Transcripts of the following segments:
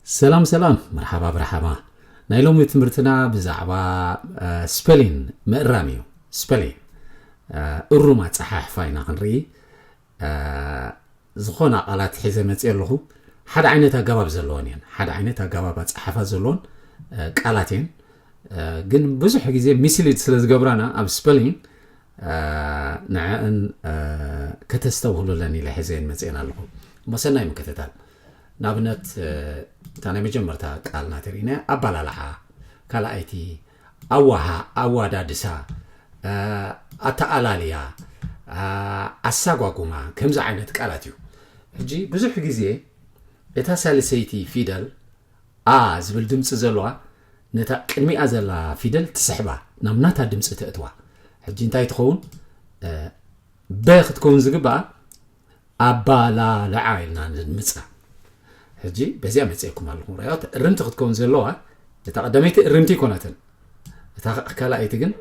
ሰላም ሰላም፣ መርሓባ መርሓባ። ናይ ሎሚ ትምህርትና ብዛዕባ ስፐሊን ምእራም እዩ። ስፐሊን እሩም ኣፀሓሕፋ ኢና ክንርኢ። ዝኾና ቃላት ሒዘ መፅእ ኣለኹ። ሓደ ዓይነት ኣገባብ ዘለዎን እየን፣ ሓደ ዓይነት ኣገባብ ኣፀሓሕፋ ዘለዎን ቃላት እየን። ግን ብዙሕ ግዜ ሚስሊድ ስለ ዝገብራና ኣብ ስፐሊን ንዕን ከተስተውህሉለን ኢለ ሒዘን መፅእን ኣለኹ። እሞ ሰናይ ምክትታል። ንኣብነት እታ ናይ መጀመርታ ቃል ናተሪእና ኣባላልዓ፣ ካልኣይቲ ኣዋሃ ኣዋዳድሳ፣ ኣተኣላልያ፣ ኣሳጓጉማ፣ ከምዚ ዓይነት ቃላት እዩ። ሕጂ ብዙሕ ግዜ እታ ሳልሰይቲ ፊደል ኣ ዝብል ድምፂ ዘለዋ ነታ ቅድሚኣ ዘላ ፊደል ትስሕባ፣ ናብ ናታ ድምፂ ተእትዋ። ሕጂ እንታይ ትኸውን? በ ክትከውን ዝግባኣ ኣባላልዓ ኢልና ንምፃ። ሕጂ በዚኣ መፅእኩም ኣለኹም ራዮት። እርምቲ ክትከውን ዘለዋ እታ ቀዳመይቲ እርምቲ ይኮነትን፣ እታ ካልኣይቲ ግን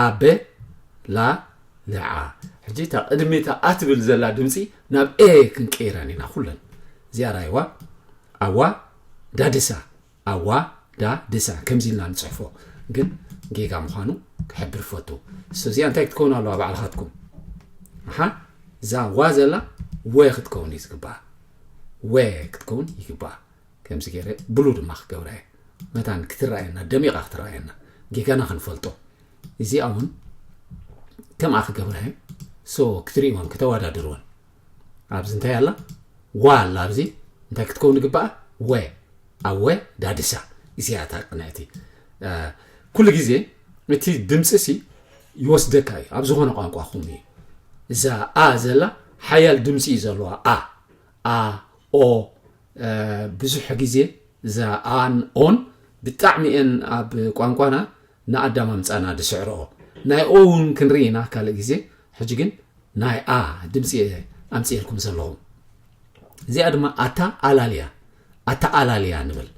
ኣበ ላ ልዓ። ሕጂ እታ ቅድሚታ ኣትብል ዘላ ድምፂ ናብ ኤ ክንቀይረን ኢና ኩለን። እዚኣ ራይዋ ኣዋ ዳድሳ፣ ኣዋ ዳ ድሳ ከምዚ ኢልና ንፅሕፎ፣ ግን ጌጋ ምዃኑ ክሕብር ፈቱ። እዚኣ እንታይ ክትከውን ኣለዋ ባዕልኻትኩም? ኣሓ፣ እዛ ዋ ዘላ ወ ክትከውን እዩ ዝግባኣ። ወ ክትከውን ይግባኣ። ከምዚ ገይረ ብሉ ድማ ክገብራ እየ። መታን ክትረኣየና፣ ደሚቓ ክትረኣየና፣ ጌጋና ክንፈልጦ። እዚኣ እውን ከምኣ ክገብራ እየ። ሶ ክትርእይዎን ክተወዳድርዎን። ኣብዚ እንታይ ኣላ? ዋ ኣላ። ኣብዚ እንታይ ክትከውን ይግባኣ? ወ። ኣወ ዳድሳ። እዚኣ እታ ቅንዕቲ። ኩሉ ግዜ እቲ ድምፂ ሲ ይወስደካ እዩ፣ ኣብ ዝኾነ ቋንቋኹም እዩ። እዛ ኣ ዘላ ሓያል ድምፂ እዩ ዘለዋ። ኣ፣ ኣ፣ ኦ፣ ብዙሕ ግዜ እዛ ኣን ኦን ብጣዕሚ እየን ኣብ ቋንቋና ንኣዳማምፃና ዝስዕርኦ። ናይ ኦ እውን ክንርኢ ኢና ካልእ ግዜ። ሕጂ ግን ናይ ኣ ድምፂ እየ ኣምፅኤልኩም ዘለኹ። እዚኣ ድማ ኣታ ኣላልያ፣ ኣታ ኣላልያ ንብል።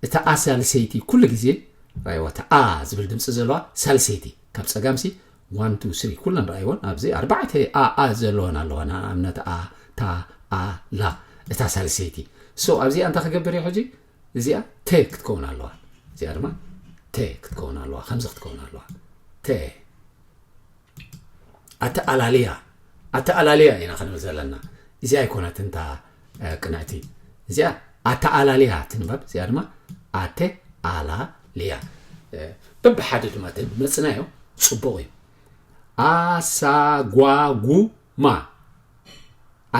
እታ ኣ ሳልሰይቲ ኩሉ ግዜ ራይዋ፣ እታ ኣ ዝብል ድምፂ ዘለዋ ሳልሰይቲ ካብ ፀጋምሲ ዋን ቱ ስሪ ኩለን ረኣይወን። ኣብዚ ኣርባዕተ ኣ ኣ ዘለወን ኣለዋ። ንኣብነት ኣ፣ ታ፣ ኣ፣ ላ፣ እታ ሳልሰይቲ። ሶ ኣብዚኣ እንታይ ክገብር እየ ሕጂ? እዚኣ ተ ክትከውን ኣለዋ። እዚኣ ድማ ተ ክትከውን ኣለዋ። ከምዚ ክትከውን ኣለዋ። ተ። ኣተኣላልያ፣ ኣተኣላልያ ኢና ክንብል ዘለና። እዚኣ ኣይኮነትን እታ ቅንዕቲ። እዚኣ ኣተኣላልያ ትንበብ፣ እዚኣ ድማ ኣተ ኣላ ልያ። በብሓደ ድማ ተመፅናዮ ፅቡቕ እዩ። ኣሳጓጉማ፣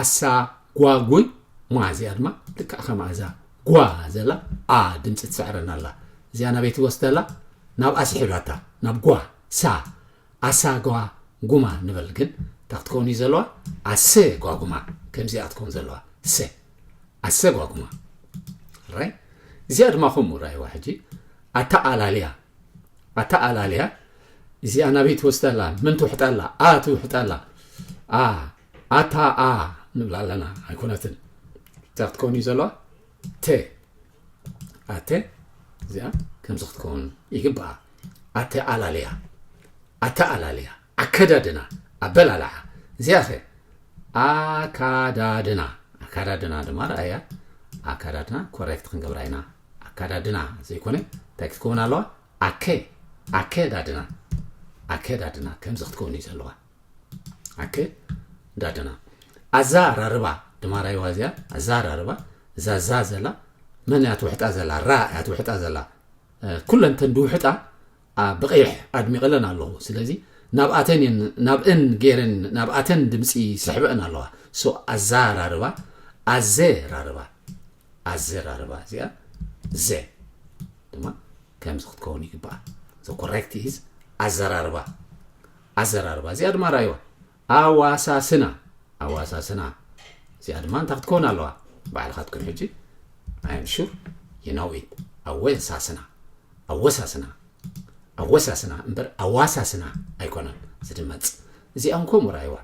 ኣሳጓጉማ። እዚኣ ድማ ልክዕ ከማእዛ ጓ ዘላ ኣ ድምፂ ትስዕረና ኣላ። እዚኣ ናበይ ትወስደላ? ናብ ኣስሒባታ፣ ናብ ጓ፣ ሳ፣ ኣሳጓጉማ ንበል። ግን እታ ክትከውን እዩ ዘለዋ ኣሰ ጓጉማ። ከምዚኣ ክትከውን ዘለዋ ሰ፣ ኣሰ ጓጉማ። ራይ እዚኣ ድማ ከምኡ ራይዋ። ሕጂ ኣተኣላልያ፣ ኣተኣላልያ። እዚኣ ናበይ ትወስደላ? መን ትውሕጠላ? ኣ ትውሕጠላ። ኣ፣ ኣታ ኣ ንብላ ኣለና። ኣይኮነትን። እታ ክትከውን እዩ ዘለዋ ተ፣ ኣተ። እዚኣ ከምዚ ክትከውን ይግባኣ። ኣተኣላልያ፣ ኣተኣላልያ። ኣከዳድና፣ ኣበላልዓ። እዚኣ ኸ ኣካዳድና፣ ኣካዳድና ድማ ረኣያ። ኣካዳድና ኮሬክት ክንገብራ ኢና። ኣካዳድና ዘይኮነ እንታይ ክትከውን ኣለዋ? ኣከ፣ ኣከዳድና፣ ኣከዳድና ከምዚ ክትከውን እዩ ዘለዋ። ኣከዳድና። ኣዛራርባ ድማ ራይዋ። እዚኣ ኣዛራርባ፣ እዛ ዛ ዘላ መን እያ ትውሕጣ ዘላ? ራ እያ ትውሕጣ ዘላ። ኩለን ተን ድውሕጣ ብቐይሕ ኣድሚቐለን ኣለኹ። ስለዚ ናብኣተን እየን፣ ናብእን ገይረን፣ ናብኣተን ድምፂ ስሕበአን ኣለዋ። ሶ ኣዛራርባ፣ ኣዘራርባ፣ ኣዘራርባ። እዚኣ ዘ ድማ ከምዚ ክትከውን ይግባኣ። ዘ ኮሬክት ኢዝ ኣዘራርባ፣ ኣዘራርባ። እዚኣ ድማ ራይዋ። ኣዋሳስና፣ ኣዋሳስና። እዚኣ ድማ እንታይ ክትከውን ኣለዋ? ባዕልኻትኩም ሕጂ፣ I am sure you know it። ኣወሳስና፣ ኣወሳስና፣ ኣወሳስና እምበር ኣዋሳስና ኣይኮነን ዝድመፅ። እዚኣ እውን ከምኡ ራይዋ።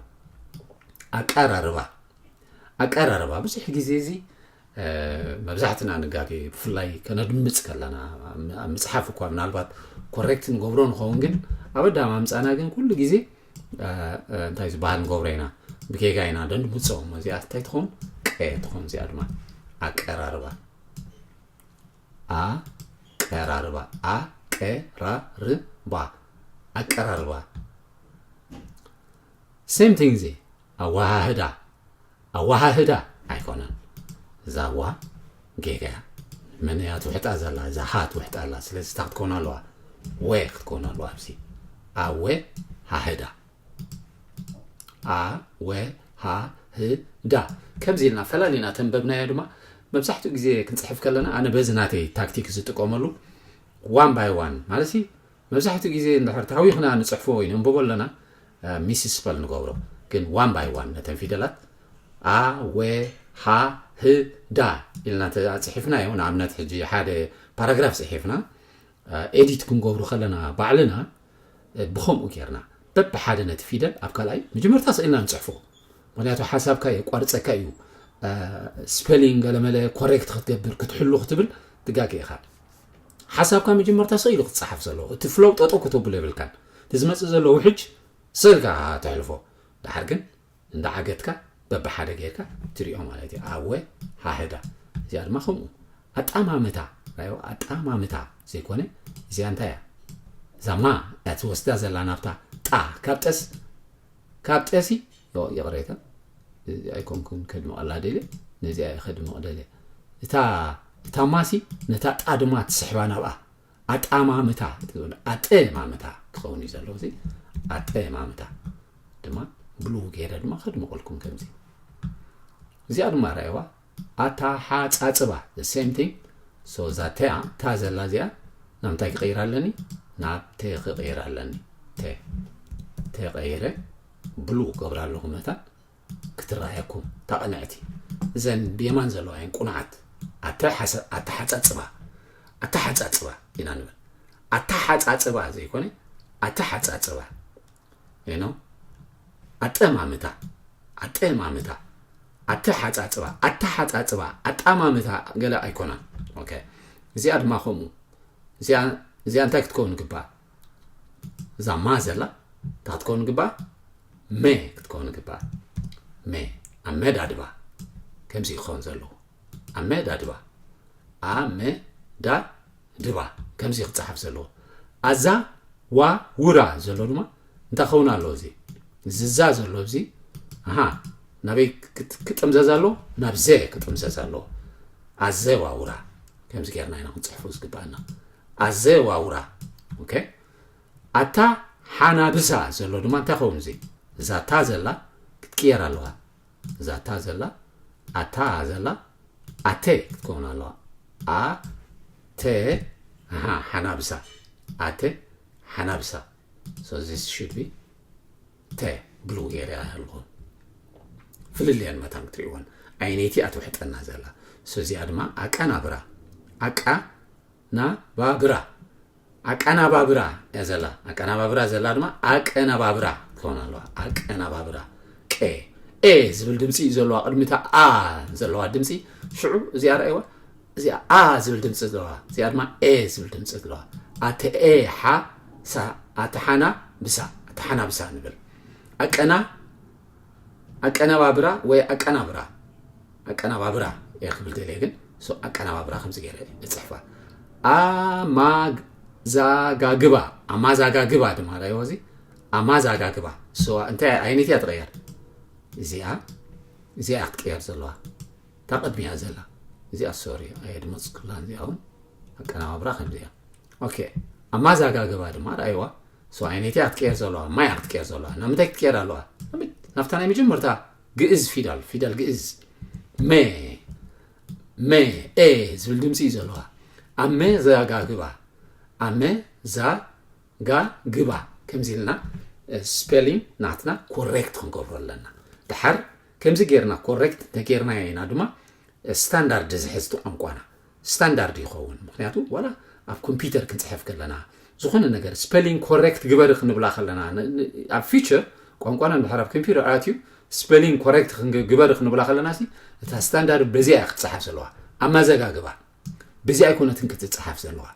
ኣቀራርባ፣ ኣቀራርባ ብዙሕ ግዜ እዚ መብዛሕትና ንጋጌ፣ ብፍላይ ከነድምፅ ከለና። ኣብ ምፅሓፍ እኳ ምናልባት ኮሬክት ንገብሮ ንኸውን፣ ግን ኣብ ኣዳማምፃና ግን ኩሉ ግዜ እንታይ ዝበሃል ንገብሮ ኢና፣ ብጌጋ ኢና ደንድምፆ። እዚኣ እንታይ ትኸውን? ቀ ትኸውን። እዚኣ ድማ ኣቀራርባ። ኣቀራርባ ኣቀራርባ ኣቀራርባ same thing እዚ ኣወሃህዳ ኣወሃህዳ ኣይኮነን። እዛ ዋ ጌጋ እያ። መን እያ ትውሕጣ ዘላ? እዛ ሃ ትውሕጣ ኣላ። ስለዚ እታ ክትከውን ኣለዋ፣ ወ ክትከውን ኣለዋ። ኣብዚ ኣወ ሃህዳ ኣወ ሃህዳ ከምዚ ኢልና ፈላሊና ተንበብናዮ ድማ መብዛሕትኡ ግዜ ክንፅሕፍ ከለና ኣነ በዚ ናተይ ታክቲክ ዝጥቀመሉ ዋን ባይ ዋን ማለት ሲ መብዛሕትኡ ግዜ እንድሕር ታዊኽና ንፅሕፎ ወይ ንንብቦ ኣለና ሚስስፐል ንገብሮ ግን ዋን ባይ ዋን ነተን ፊደላት ኣ ወ ሃ ህ ዳ ኢልና ተፅሒፍናዮ ንኣብነት ሕጂ ሓደ ፓራግራፍ ፅሒፍና ኤዲት ክንገብሩ ከለና ባዕልና ብከምኡ ጌርና በብሓደ ነቲ ፊደል ኣብ ካልኣይ መጀመርታ ስእልና ንፅሕፎ ምክንያቱ ሓሳብካ የቋርፀካ እዩ ስፔሊንግ ገለመለ ኮሬክት ክትገብር ክትሕሉ ክትብል ትጋገ ኢኻ ሓሳብካ መጀመርታ ስኢሉ ክትፀሓፍ ዘለዎ እቲ ፍሎው ጠጠው ከተብሎ የብልካን እቲ ዝመፅእ ዘሎ ውሕጅ ስእልካ ተሕልፎ ድሓር ግን እንዳዓገትካ በብሓደ ጌርካ ትሪኦ ማለት እዩ ኣወ ሃህዳ እዚኣ ድማ ከምኡ ኣጣማምታ ራዮ ኣጣማምታ ዘይኮነ እዚኣ እንታይ እያ እዛ ማ እያ ትወስዳ ዘላ ናብታ ጣ ካብ ጠስ ካብ ጠሲ ይቕሬታ ኣይኮንኩን ከድምቐላ ደልየ ነዚኣ ከድምቕ ደልየ እታ እታ ማሲ ነታ ጣ ድማ ትስሕባ ናብኣ ኣጣማምታ ኣጠማምታ ክኸውን እዩ ዘለዎ እዚ ኣጠማምታ ድማ ብሉ ገይረ ድማ ከድምቐልኩም ከምዚ እዚኣ ድማ ራእዋ ኣታሓፃፅባ the same thing so እዛ ተ እያ እታ ዘላ እዚኣ ናብ እንታይ ክቕይር ኣለኒ ናብ ተ ክቕይር ኣለኒ ተ ተ ቀይረ ብሉ ገብራ ኣለኹ መታን ክትረኣየኩም እታ ቅንዕቲ እዘን ብየማን ዘለዋ እየን ቁኑዓት ኣተ ሓሰ- ኣተሓፃፅባ ኣተሓፃፅባ ኢና ንብል ኣተሓፃፅባ ዘይኮነ ኣተሓፃፅባ you know ኣጠማምታ ኣጠማምታ ኣተሓፃፅባ ኣተሓፃፅባ ኣጣማምታ ገለ ኣይኮናን okay እዚኣ ድማ ከምኡ እዚኣ እንታይ ክትከውን ግባእ እዛ ማ ዘላ እንታይ ክትከውን ግባእ መ ክትከውን ግባእ መ ኣመዳድባ ከምዚ ክኸውን ዘለዎ ኣመዳድባ ኣመዳድባ ከምዚ ክፀሓፍ ዘለዎ ኣዛ ዋ ውራ ዘሎ ድማ እንታይ ክኸውን ኣለዎ እዚ ዝዛ ዘሎ እዚ ኣሃ ናበይ ክጥምዘዝ ኣለዎ ናብ ዘ ክጥምዘዝ ኣለዎ ኣዘ ዋውራ ከምዚ ጌርና ኢና ክንፅሕፎ ዝግባኣና ኣዘ ዋውራ okay ኣታ ሓናብሳ ዘሎ ድማ እንታይ ኸውን እዚ እዛ ታ ዘላ ክትቅየር ኣለዋ እዛ ታ ዘላ ኣታ ዘላ ኣተ ክትከውን ኣለዋ ኣተ ሓናብሳ ኣተ ሓናብሳ so this should be ተ ብሉ area ኣለኹ ፍልልየን መታን ክትሪእወን ዓይነይቲ ኣትውሕጠና ዘላ so እዚኣ ድማ ኣቀናብራ ኣቃ ናባብራ ኣቀናባብራ እያ ዘላ ኣቀናባብራ ዘላ ድማ ኣቀናባብራ ትኸውን ኣለዋ ኣቀናባብራ ቀ ኤ ዝብል ድምፂ እዩ ዘለዋ ቅድሚታ ኣ ዘለዋ ድምፂ ሽዑ እዚኣ ረኣይዋ እዚኣ ኣ ዝብል ድምፂ ዘለዋ እዚኣ ድማ ኤ ዝብል ድምፂ ዘለዋ ኣተ ኤ ሓ ሳ ኣተ ሓና ብሳ ኣተ ሓና ብሳ ንብል ኣቀና ኣቀነባብራ ወይ ኣቀናብራ ኣቀነባብራ እየ ክብል ደልየ ግን so ኣቀነባብራ ከምዚ ገይረ እፅሕፋ ኣማዛጋግባ ኣማዛጋግባ ድማ ራይዋ እዚ ኣማዛጋግባ so እንታይ ዓይነት እያ ትቐየር እዚኣ እዚኣ ክትቀየር ዘለዋ እታ ቅድሚያ ዘላ እዚኣ sorry ኣየድመፅኩላን እዚኣ እውን ኣቀነባብራ ከምዚ እያ okay ኣማዛጋግባ ድማ ራይዋ so ዓይነት እያ ክትቀየር ዘለዋ ማይ እያ ክትቀየር ዘለዋ ናብ ምንታይ ክትቀየር ኣለዋ ናብታ ናይ መጀመርታ ግእዝ ፊደል ፊደል ግእዝ መ መ ኤ ዝብል ድምፂ እዩ ዘለዋ ኣመ ዘጋግባ ኣመ ዛ ጋ ግባ ከምዚ ኢልና spelling ናትና correct ክንገብሮ ኣለና ድሓር ከምዚ ጌርና correct እንተጌርናዮ ኢና ድማ standard ዝሕዝ ቋንቋና standard ይኸውን ምክንያቱ ዋላ ኣብ ኮምፒውተር ክንፅሕፍ ከለና ዝኾነ ነገር spelling correct ግበሪ ክንብላ ከለና ኣብ future ቋንቋና እንድሕር ኣብ ኮምፒውተር ኣትዩ spelling correct ግበሪ ክንብላ ከለና እታ standard በዚኣ ክትፀሓፍ ዘለዋ ኣማዘጋግባ በዚ ኣይኮነትን ክትፀሓፍ ዘለዋ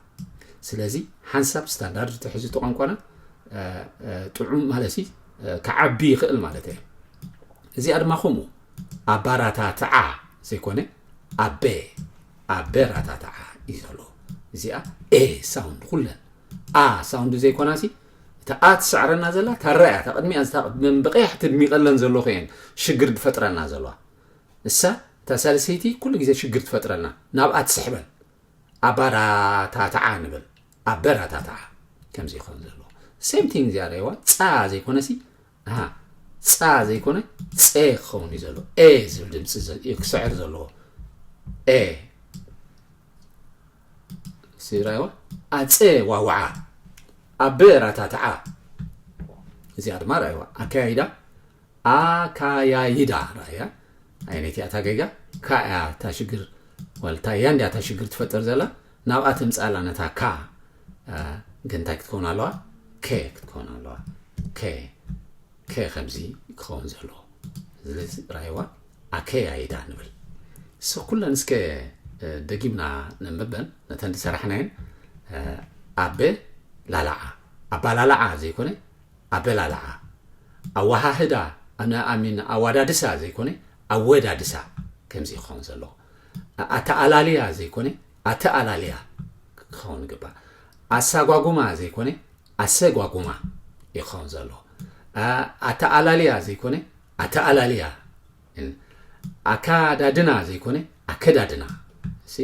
ስለዚ ሓንሳብ standard ተሕዝቶ ቋንቋና ጥዑም ማለት ክዓቢ ይኽእል ማለት እየ እዚኣ ድማ ከምኡ ኣባራታትዓ ዘይኮነ ኣበ ኣበራታትዓ እዩ ዘለዎ እዚኣ ኤ ሳውንድ ኩለን ኣ ሳውንድ ዘይኮናሲ እታ ኣ ትስዕረና ዘላ ታራ እያ። እታ ቅድሚኣ ብቀያሕ ትድሚቀለን ዘለኹ እየን ሽግር ዝፈጥረና ዘለዋ። እሳ እታ ሳልሰይቲ ኩሉ ግዜ ሽግር ትፈጥረልና፣ ናብኣ ትስሕበን። ኣባራታትዓ ንብል። ኣበራታትዓ ከምዚ ይኸውን ዘለዎ። ሴም ቲንግ እዚኣ ርእይዋ። ፃ ዘይኮነሲ፣ ኣሃ፣ ፃ ዘይኮነ፣ ፄ ክኸውን እዩ ዘለዎ። ኤ ዝብል ድምፂ ዘ-፣ እዩ ክስዕር ዘለዎ። ኤ። እዚ ርእይዋ። ኣፀ ዋዋዓ። ኣበራታትዓ። እዚኣ ድማ ርእይዋ። ኣካያይዳ። ኣካያይዳ ራእያ። ኣይነቲ ኣታ ጌጋ። ካ እያ እታ ሽግር፣ ወልታ እያ እንዲያ እታ ሽግር ትፈጥር ዘላ። ናብኣ ትምፃላ ነታ ካ። እ፣ ግን እንታይ ክትከውን ኣለዋ? ከ ክትከውን ኣለዋ። ከ፣ ከ ከምዚ ክኸውን ዘለዎ። ስለዚ ራእይዋ። ኣከያይዳ ንብል። እሱ ኩለን እስከ፣ እ፣ ደጊምና ነንብበን፣ ነተን ዝሰራሕናየን። እ፣ ኣበ ላላዓ። ኣባላላዓ ዘይኮነ፣ ኣበላላዓ። ኣወሃህዳ፣ ኣነ-፣ ኣሚን፣ ኣዋዳድሳ ዘይኮነ፣ ኣወዳድሳ ከምዚ ክኸውን ዘለዎ። ኣተኣላልያ ዘይኮነ፣ ኣተኣላልያ ክኸውን ይግባእ። ኣሳጓጉማ ዘይኮነ፣ ኣሰጓጉማ ይኸውን ዘለዎ። ኣ-፣ ኣተኣላልያ ዘይኮነ፣ ኣተኣላልያ። ኣካዳድና ዘይኮነ፣ ኣከዳድና። እሺ?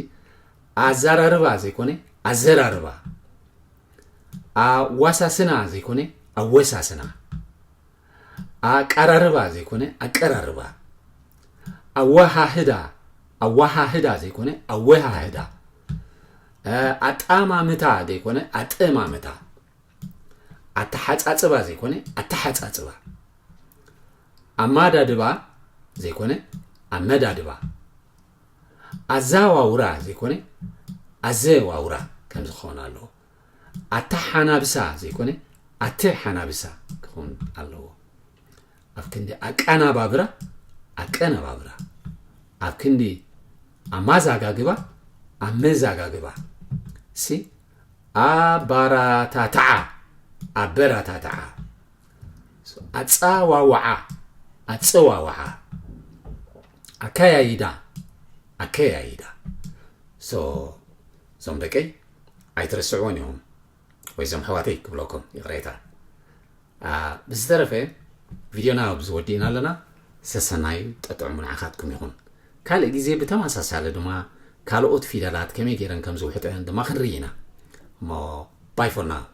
ኣዘራርባ ዘይኮነ፣ ኣዘራርባ። ኣዋሳስና ዘይኮነ፣ ኣወሳስና። ኣቀራርባ ዘይኮነ፣ ኣቀራርባ። ኣወሃህዳ፣ ኣወሃህዳ ዘይኮነ፣ ኣወሃህዳ። እ፣ ኣጣማምታ ዘይኮነ፣ ኣጠማምታ። ኣተሓጻጽባ ዘይኮነ፣ ኣተሓጻጽባ። ኣማዳድባ ዘይኮነ፣ ኣመዳድባ። ኣዘዋውራ ዘይኮነ፣ ኣዘዋውራ ከም ዝኸውን ኣለዎ። ኣተሓናብሳ ዘይኮነ፣ ኣተሓናብሳ ክኸውን ኣለዎ። ኣብ ክንዲ ኣቀናባብራ፣ ኣቀነባብራ። ኣብ ክንዲ ኣማዛጋግባ፣ ኣመዛጋግባ። ሲ፣ ኣባራታትዓ፣ ኣበራታትዓ። ኣጸዋውዓ፣ ኣጸዋውዓ። ኣከያይዳ፣ ኣከያይዳ። ሶ፣ እዞም ደቀይ ኣይትረስዕዎን ኢኹም። ወይ እዞም ኣሕዋተይ ክብለኩም፣ ይቕሬታ። ኣ፣ ብዝተረፈ፣ ቪድዮና ኣብዚ ወዲእና ኣለና። ሰሰናዩ ጠጥዑሙ ንዓኻትኩም ይኹን። ካልእ ግዜ ብተመሳሳሊ ድማ ካልኦት ፊደላት ከመይ ገይረን ከም ዝውሕጠን ድማ ክንርኢ ኢና። እሞ፣ ባይ ፎር ናው።